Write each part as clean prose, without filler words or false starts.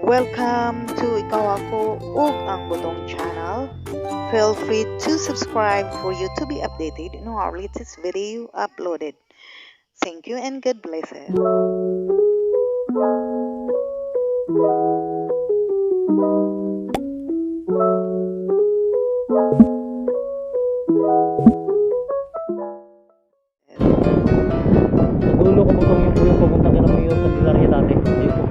Welcome to Ikaw Ako ug ang Butong channel. Feel free to subscribe for you to be updated on our latest video uploaded. Thank you and God bless it. Sa dulo ko butong yung po yung papunta kila Mayor Candelaria dati. Ayun po.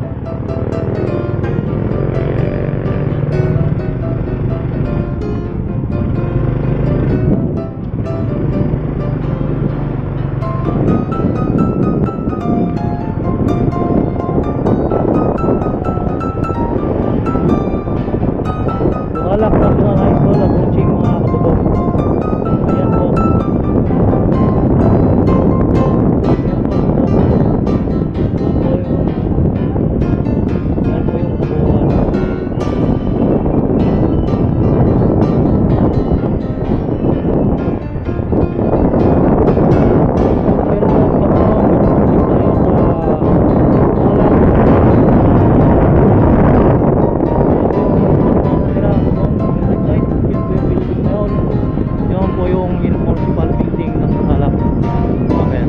Bukalak National High School, approaching mga kabutong. Ayan po. Ayan po, butong. Yan po yung kabuuan. Pero po, kapag approaching tayo sa Bukalak, right side, yun po yung building na yun. Yun po yung municipal building ng Bukalak. Okay.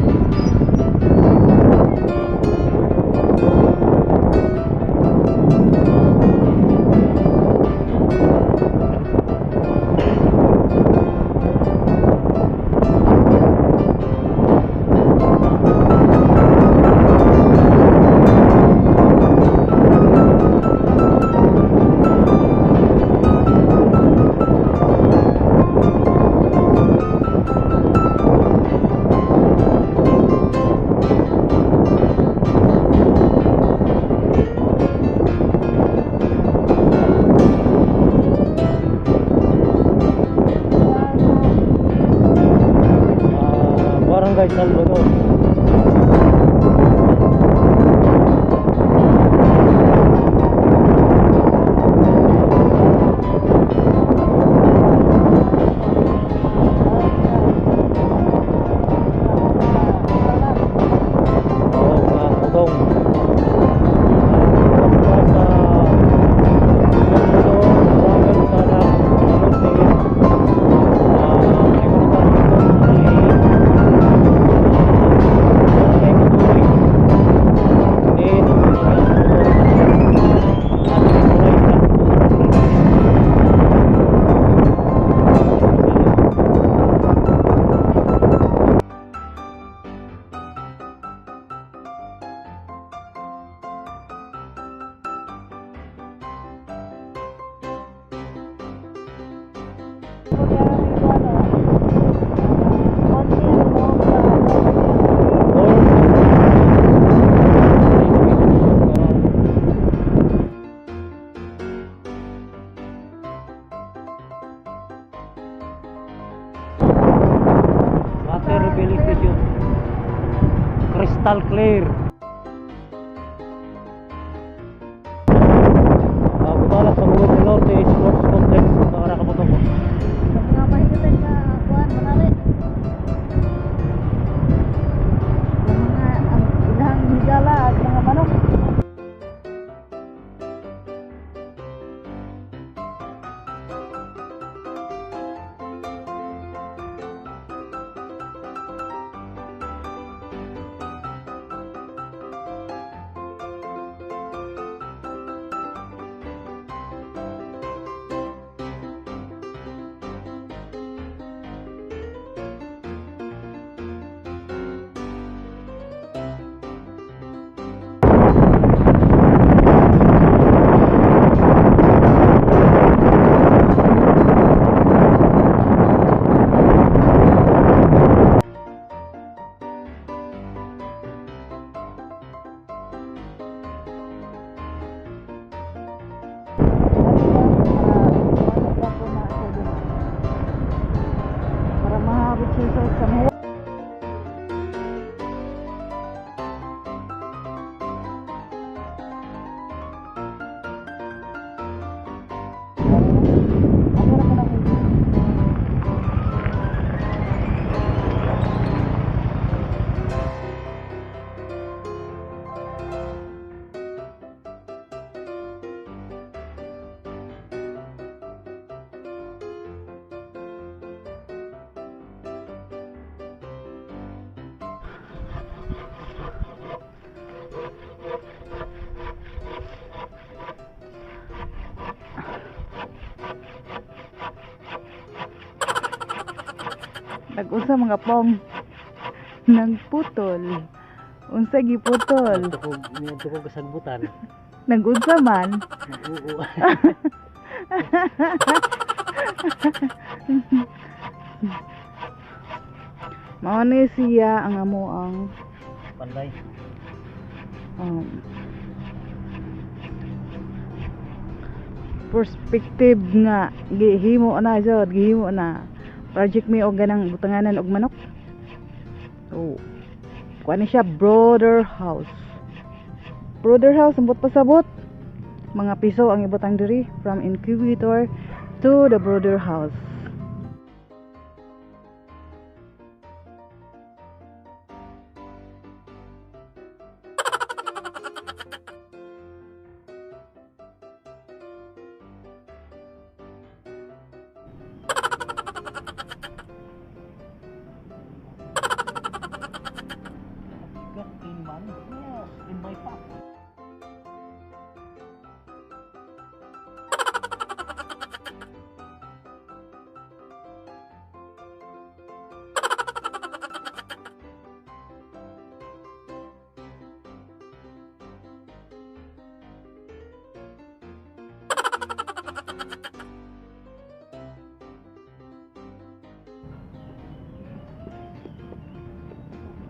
Barangay Salvador. Oo, mga kabutong. Sa Salvador, Barangay Salak, Norte, may punta dito sa may Barangay Matuloy. Then, mga kabutong, ating tulay na. Or, water refilling station. Crystal clear. Butalak sa Buod del Norte Sports Complex. Para kabutong ko. Mga mahigitan ka, kuan, manari. Ang mga ang ilang higala at mga manok. Nag-unsa mga pong? Nagputol. Unsa giputol? Niadto ko kasagbutan. Nag-unsa man? Nag-uo. Mao ni siya ang amo ang Panday. Perspective nga gihimo na jud, gihimo na. Project mi og ganang butanganan og manok. So, kuan ni siya brother house. Brother house ambot pasabot. Mga piso ang ibutang diri from incubator to the brother house. Got in money? Yes, in my pocket.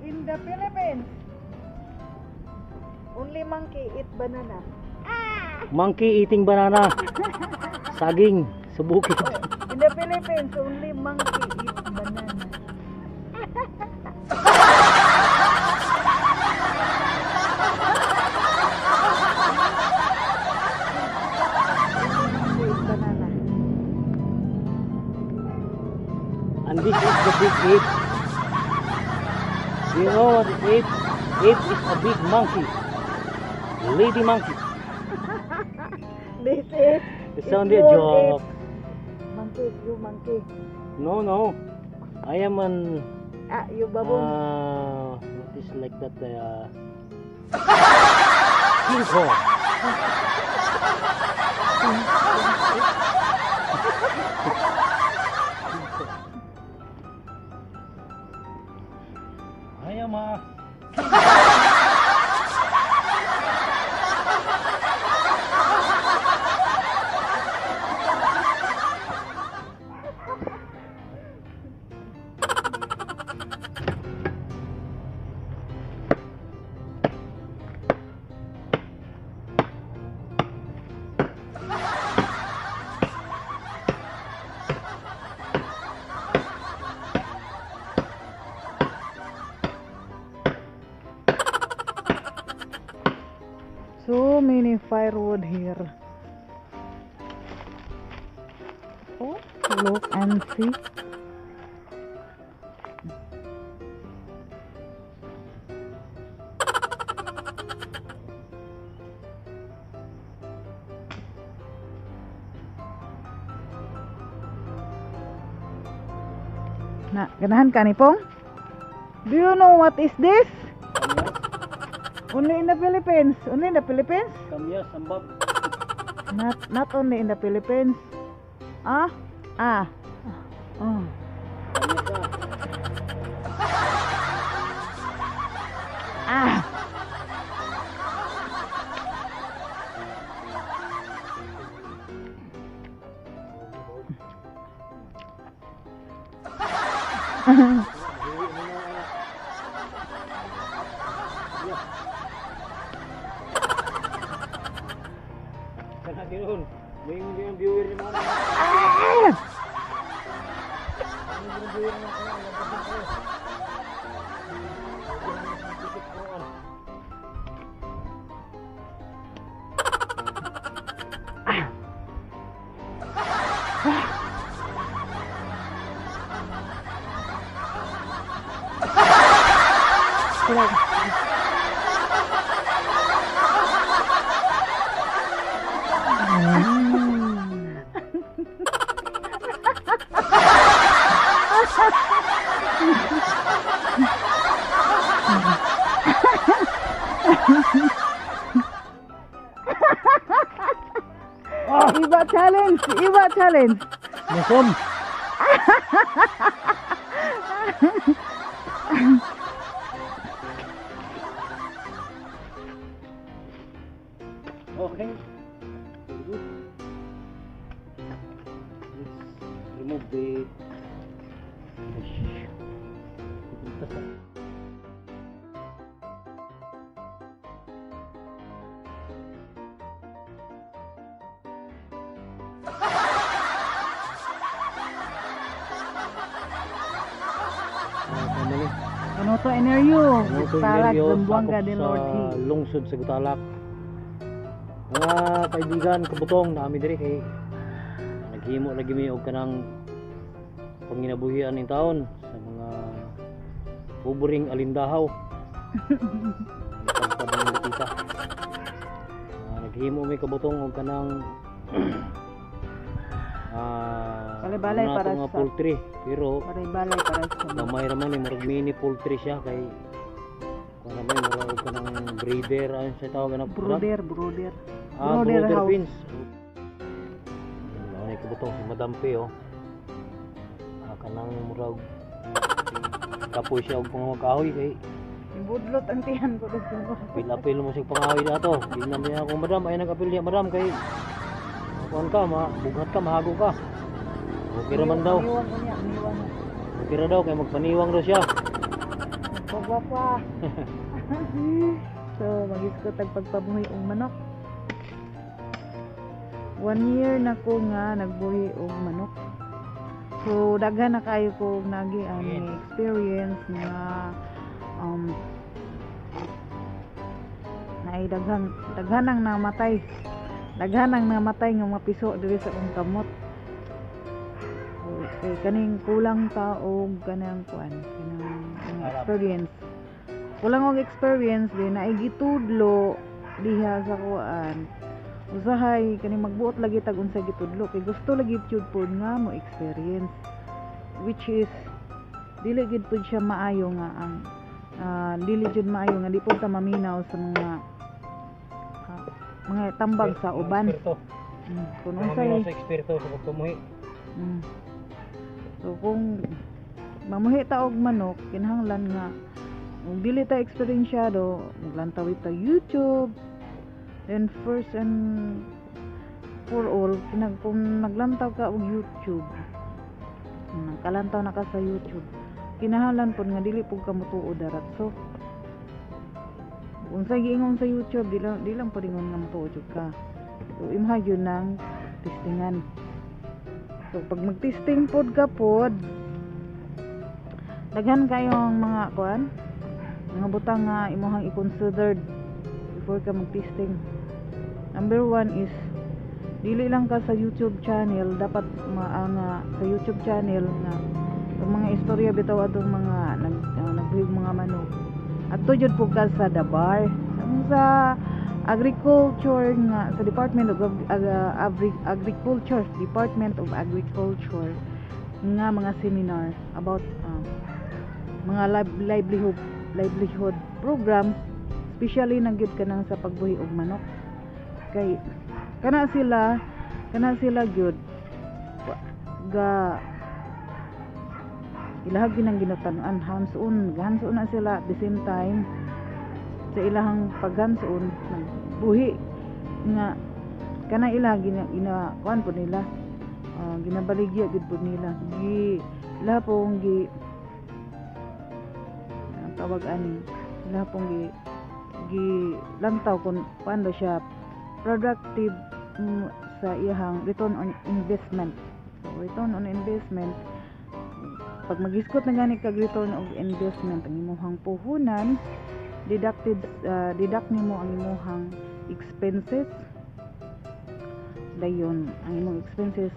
In the Philippines, only monkey eat banana. Monkey eating banana. Saging sa bukid. In the Philippines, only monkey eat banana. Monkey eat banana. And this is the big ape. Do you know what is ape? Ape is a big monkey. Lady monkey. This is It's only a small joke. ape. Monkey, you monkey. No. I am an Ah, you baboon. What is like that, King Kong. I am a So many firewood here. Oh, look and see. Na, ganahan ka ni Pong? Do you know what is this? Only in the Philippines. Only in the Philippines? Kamyas, ambab. Not only in the Philippines. Ah? Ah. Oh. Kamyas ah. Ah. Kana ganoon. May yung viewer ni mga. Ah! May yung viewer ni mga. Iba challenge, iba challenge. Masom. Okay. Very good. Let's remove the fish. Pupunta sa family. Ano to Eneryo? Ano to Talag, Eneryo, Zamboanga sakop del sa Norte. Lungsod sa Gutalac. Mga kaibigan, kabutong, naami diri kay naghimo lagi mi og kanang panginabuhian ning taon sa mga uburing alindahaw. Pagtabang lupita. Naghimo mi, kabutong, og kanang Balay-balay ano na para to nga poultry, pero Balay-balay para sa gamay raman eh, murag mini poultry siya kay kung ano ba, murag og kanang breeder, ayun sa tawag ano? Brooder, brooder. Ah, brooder brooder house. pins. Ano ni, kabutong, si Madam P, oh. Kanang murag kapoy siya og pangakahoy kay Ibudlot ang tiyan ko dito. Apil-apil mo siya pangahoy na to. Di na niya ako, madam, ay nag-apil niya, madam, kay kuan ka, ma, bughat ka, mahago ka. Okay raman daw. Aniwang ko niya, aniwang. Okay ra daw kay magpaniwang daw siya. Pagwapa. So, mag-iskot ang pagpabuhi og manok. One year na ko nga nagbuhi og manok. So, daghan na kayo ko nagi ang experience nga naay daghan daghan ang namatay. Daghan ang namatay nga mga piso diri sa akong kamot. So, kay kaning kulang ta og kanang kuan, kanang mga experience. Kulang og experience din naay gitudlo diha sa kuan. Usahay kaning magbuot lagi tag unsa gitudlo kay gusto lagi jud pod nga mo experience, which is dili gid pud siya maayo nga ang dili jud maayo nga di pud ta maminaw sa mga mga tambag sa uban. Eksperto. Kung Mga unsay minaw sa eksperto sa pagpamuhi. So kung mamuhi ta og manok, kinahanglan nga kung dili ta eksperyensyado, maglantaw ta YouTube. Then first and for all, kung naglantaw ka og YouTube, nakalantaw na ka sa YouTube, kinahanglan pud nga dili pud ka motuo daratso. Unsay giingon sa YouTube, di lang pud ingon nga motuo jud ka. So imha gyud nang testingan. So pag mag-testing pod ka pod, daghan kayong mga kuan, mga butang nga imong i-considered before ka mag-testing. Number one is dili lang ka sa YouTube channel, dapat maanga sa YouTube channel nga ang mga istorya bitaw atong mga nagbuhig mga manok. Adto jud pud ka sa Dabar, sa agriculture nga sa Department of Agriculture, Department of Agriculture nga mga seminar about mga livelihood program, especially na gyud kanang sa pagbuhi og manok. Kay kana sila gyud ga ilahag gyud ang ginatan-an, hands-on, hands-on na sila. At the same time sa ilahang pag-hands-on nagbuhi nga kana ila gina, gina kuan po nila, ginabaligya gyud po nila, gi ila pong gi ang tawag ani, ila pong gi gi lantaw kung paano siya productive sa iyang return on investment. So return on investment, pag magisgot na gani kag return of investment, ang imuhang puhunan deducted, deduct nimo ang imuhang expenses, dayon ang imong expenses,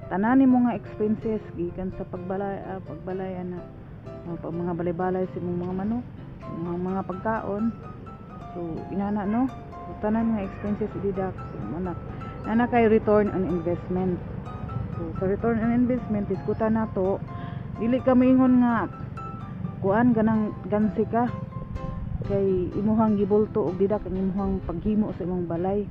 tanan nimo nga expenses gikan sa pagbalay ana, pag mga balay-balay sa imong mga manok, mga pagkaon. So inana, no? So, tanan nga expenses i-deduct. So ana ana kay return on investment. So sa return on investment, iskutan nato, dili ka moingon nga kuan ganang gansi ka kay imuhang gibulto og deduct ang imuhang paghimo sa imong balay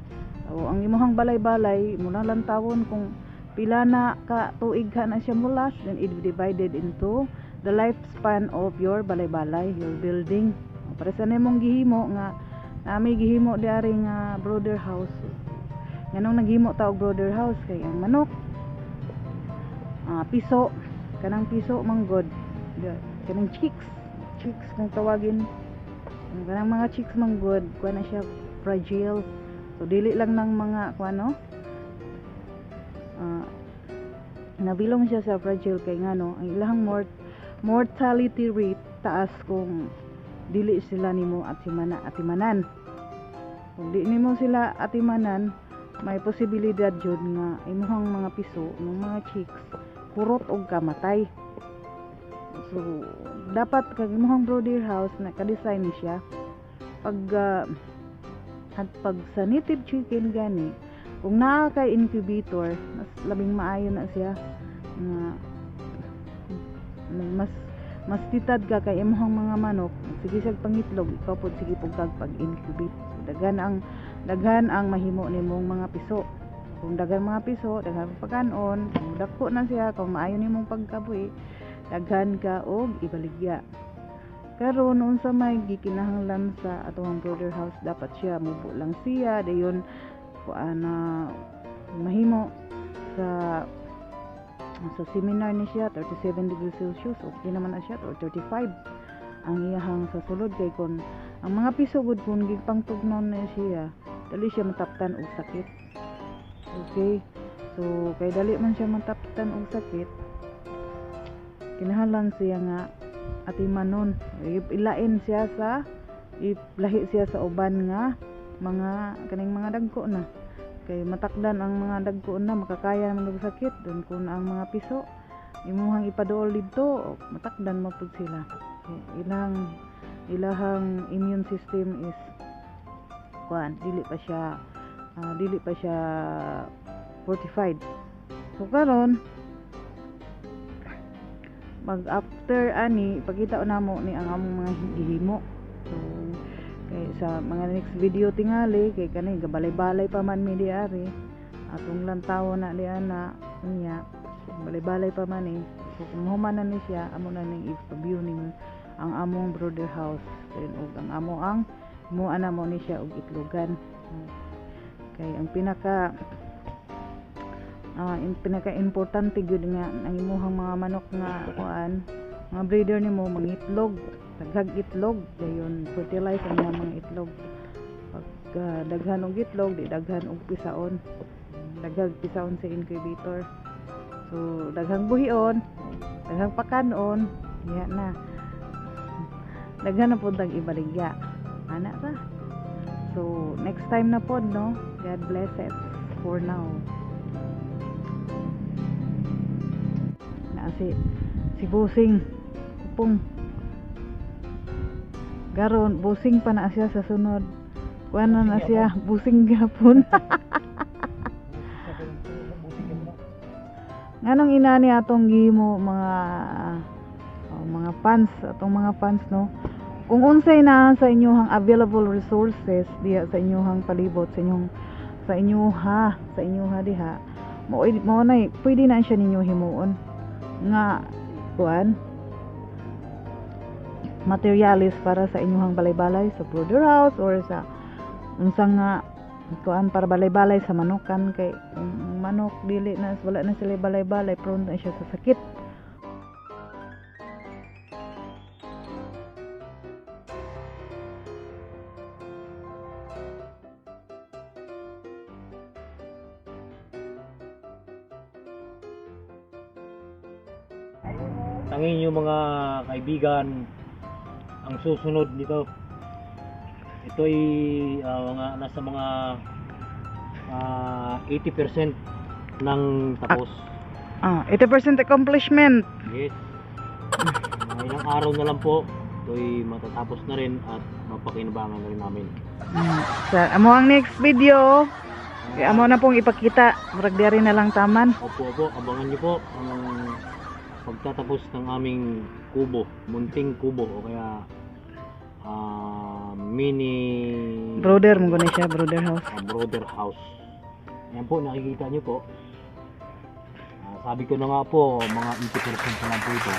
o ang imuhang balay-balay mo na lantawon kung pila na ka tuig ka na siya mulas, then it divided into the lifespan of your balay-balay, your building. Para sa nimong gihimo nga nami gihimo diari nga brooder house. Nganong naghimo ta og brooder house kay ang manok piso, kanang piso manggod, kanang chicks, chicks kung tawagin. Ang kanang mga chicks manggod, kuan na siya, fragile. So dili lang ng mga kuan, no, nabilong siya sa fragile kay ngano ang ilahang mortality rate taas kung dili sila nimo atimana atimanan. Kung di nimo sila atimanan, may posibilidad jud nga imuhang mga piso ng mga chicks kurot og kamatay. So dapat kag imuhang brooder house naka-design ni siya pag at pag sa native chicken gani, kung naa kay incubator, mas labing maayo na siya nga mas mas titad ka kay imuhang mga manok sige siya pangitlog, ikaw pod sige pug kag pag-incubate. So, daghan ang mahimo nimong mga piso. Kung daghan mga piso, daghan pagkanon. Kung dako na siya, kung maayo nimong pagkabuhi, daghan ka og ibaligya. Karon, unsa may gikinahanglan sa atoang brooder house? Dapat siya mubo lang siya dayon kuan na mahimo sa seminar ni siya 37 degrees Celsius, okay naman na siya, or 35 ang iyahang sa sulod, kay kon ang mga piso gud kung gipangtugnaw na siya, dali siya mataptan og sakit. Okay, so kay dali man siya mataptan og sakit, kinahanglan siya nga atimanon, ilain siya sa ilahi siya sa uban nga mga kaning mga dagko na, kay matakdan ang mga dagko na makakaya naman og sakit. Dun kung ang mga piso imuhang ipaduol didto, matakdan mo pud sila. Ilang ilahang immune system is kuan, dili pa siya fortified. So karon, mag after ani, ipakita namo ni ang among mga gihimo. So kay sa mga next video tingali, kay kani gabalay-balay pa man mi diari, atong lantaw na di ana unya balay-balay pa man eh. So kung human na ni siya, amo na ning i-view ninyo ang among brooder house, then ug ang amo ang mo ana mo ni siya og itlogan, kay ang pinaka pinaka importante gyud nga ang imuhang mga manok nga kuan, mga breeder nimo mangitlog, daghag itlog, dayon fertilize ang mga itlog. Pag daghan og itlog, di daghan og pisaon, daghag pisaon sa incubator. So daghang buhion, daghang pakanon, diha na daghan na pud tag ibaligya ana ra. So next time na pod, no? God bless it for now. Na si si Busing Kupong garon, busing pa na siya sa sunod, kuan na na siya, busing gapon. Nganong inani atong gihimo, mga oh, mga fans, atong mga fans, no? Kung unsay na sa inyong available resources diha sa inyong palibot, sa inyuha diha, mao mao na pwede na siya ninyo himuon nga kuan materialis para sa inyong balay-balay sa brooder house or sa unsa nga kuan para balay-balay sa manukan, kay ang manok dili na, wala na sila balay-balay, prone na siya sa sakit. Ang inyong mga kaibigan, ang susunod nito, ito ay mga nasa mga 80% ng tapos. 80% accomplishment. Yes, mga ilang araw na lang po, ito ay matatapos na rin at mapakinabangan na rin namin. Sa amo ang next video kay amo na pong ipakita, murag diri na lang taman. Opo, opo, abangan niyo po ang pagtatapos ng aming kubo, munting kubo o kaya mini Brooder mo gani siya, brooder house. Brooder house. Ayan po, nakikita niyo po. Sabi ko na nga po, mga 80% na lang po ito.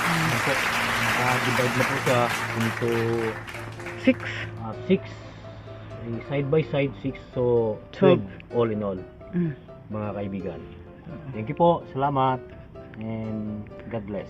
Ano po, naka-divide na po siya into Six. 6 side by side, 6, so 12 12. All in all, mga kaibigan. Thank you po, salamat and God bless.